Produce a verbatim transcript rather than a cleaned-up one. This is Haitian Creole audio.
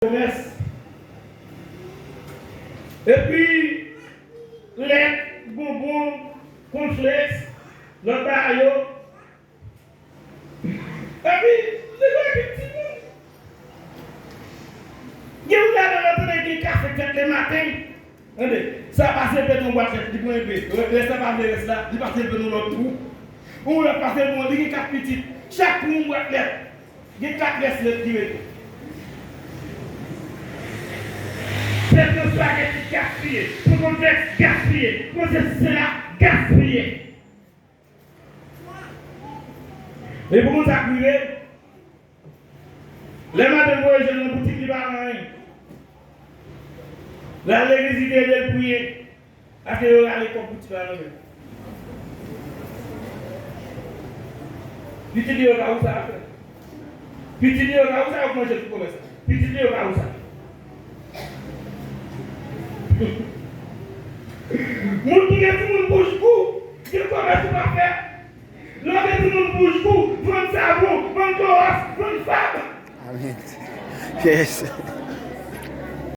komès. Epi, lèt, bonbon, cornflakes, lòt bagay yo. Epi, li wè gen timoun. Gen moun ladan yo tande gen kafe fèt lematen. Tande, sa pase pete yon bwat lèt, li pran enpe. Lè sa pa vle rès la, li pase l pran yon lòt twou. Yon lòt pase l pran, li gen kat pitit. Chak twou yon bwat lèt. Gen kat rès lèt ki rete. Pete yon espageti gaspiye, pran konplèks gaspiye, pran sesi sela gaspiye. E pou moun sa k rive, lè madanm voye jèn nan boutik, li pa nan anyen. L al legliz, li te ede l priye. Paske yo rale kòb boutik la nan men l. Pitit li yo ka ou sa ap fè. Pitit li yo ka ou sa yo manje sou komès la. Pitit li yo ka ou sa. Moun ki gen timoun bouch gou, gen komès ou pa fè. Lè w gen timoun bouch gou, vann savon, vann klowòks, vann fab. Amen. Yes.